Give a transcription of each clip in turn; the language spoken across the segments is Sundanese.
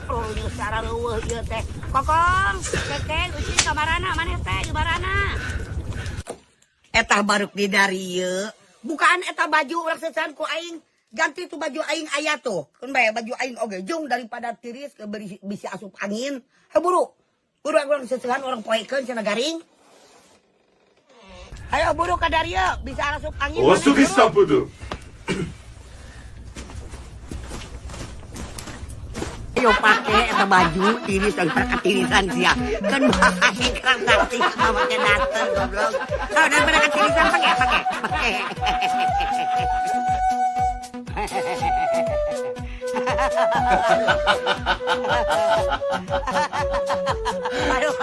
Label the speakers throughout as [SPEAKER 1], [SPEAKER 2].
[SPEAKER 1] Ruruyuh sarareuweuh ieu teh. Kokong, Kekeng, Ucing kamarana maneh teh di marana? Eta baruk di darieu. Bukaan eta baju ulah seusehan ku aing. Ganti tuh baju aing aya tuh. Keun bae baju aing oge jung daripada tiris ke bisi asup angin. He buru. Buru urang seusehan urang poekeun cenah garing. Ayo buru ka darieu bisa asup angin.
[SPEAKER 2] Oh,
[SPEAKER 1] Maneh buru.
[SPEAKER 2] Sugisapudu.
[SPEAKER 1] Ayo pake eta baju tiris dan ketirisan sia. Keun bae kerang sakti make daster goblok. Oh, daripada ketirisan pake pake pake. Aduh.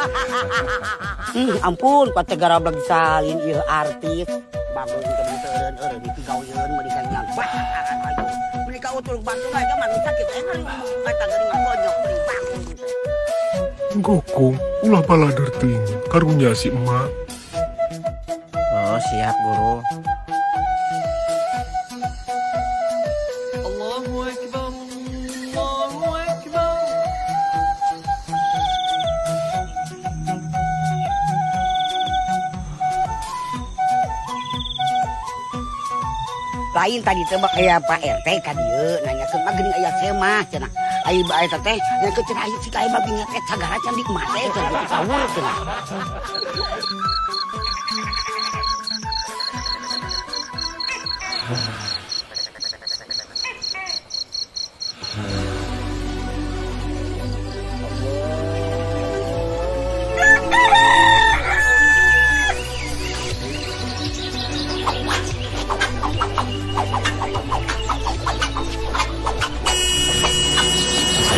[SPEAKER 1] Ampun, kuat tegara blag salin ieu artis. Bangun teh eureun-eureun dipigaweun meuni ka nyang. Bah, ayo. Meuni ka utul bantu bae ka manusia kitu enggal eta geuning ngonyok meuring bangun teh.
[SPEAKER 3] Gokong, ulah balader teuing, karunya si emak.
[SPEAKER 4] Oh, siap guru.
[SPEAKER 5] Allahu Akbar, Allahu Akbar.
[SPEAKER 1] Lain tadi teh aya Pak RT ka dieu nanyakeun mah geuning aya semah cenah. Ai bae teh nanyakeun cenah aya cik aya babi ngepet sagara can di mate cenah sawur cenah.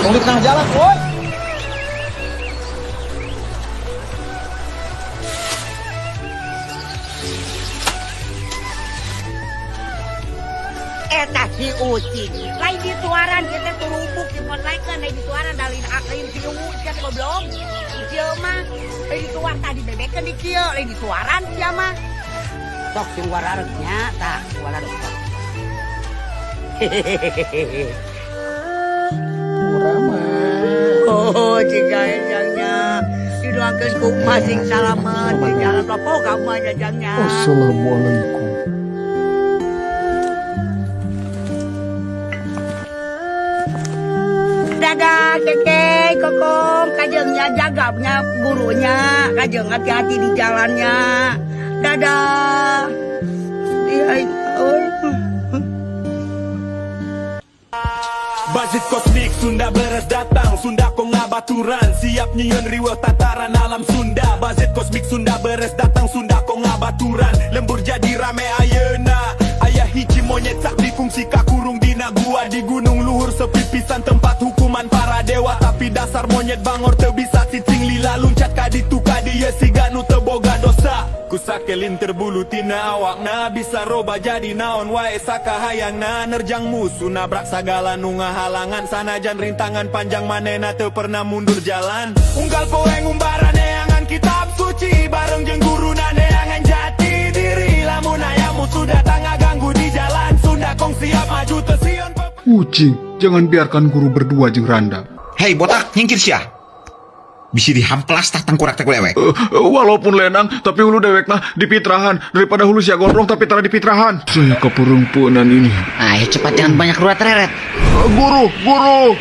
[SPEAKER 6] Tong di tengah jalan, woi.
[SPEAKER 1] Eta si Ucing lain dituaran kita turubuk di potlekeun lain dituaran dalin lain si Uwu sia teh goblok. Kieu mah lain dituar tadi bebekeun di kieu lain dituaran sia mah. Sok sing wararek nya tah wararek sok. Hehehe. Oh, jika jangnya didoakeun ku masing salamet di jalan lapok kamu aja jangnya.
[SPEAKER 3] Assalamualaikum.
[SPEAKER 1] Dadah, Keke, Kokong, kajengnya jagapnya gurunya, kajeng hati-hati di jalannya. Dadah. Iya, oh.
[SPEAKER 7] Budget kosmik Sunda beres datang, Sunda kong ngabaturan, siap nyieun riweuh tataran alam Sunda. Budget kosmik Sunda beres datang, Sunda kong ngabaturan, lembur jadi rame ayeuna. Aya hiji monyet sakti fungsi kakurung dina gua di gunung luhur sepi pisan tempat hukuman para dewa. Tapi dasar monyet bangor teu bisa cicing lila luncat ka ditu ka dieu siga nu teu boga dosa. Kusakelin terbulu tina awakna bisa roba jadi naon wae sakahayangna, nerjang musuh nabrak sagala nu ngahalangan, sanajan rintangan panjang manehna teu pernah mundur jalan. Unggal poe ngumbaran neangan kitab suci bareng jeung guruna neangan jati diri, lamun aya musuh datang ngaganggu di jalan Sunda kong siap maju teu sieun.
[SPEAKER 3] Ucing, jangan biarkan guru berdua jeung Randa.
[SPEAKER 8] Hei botak, nyingkir sia. Bisi dihamplas tah tangkurak teh ku dewek.
[SPEAKER 3] Walaupun lenang, tapi hulu dewekna dipitrahan daripada hulu sia gondrong tapi tara dipitrahan. Saya keperempuanan ini.
[SPEAKER 4] Ayo cepat, jangan banyak ruat reret.
[SPEAKER 3] Guru, guru.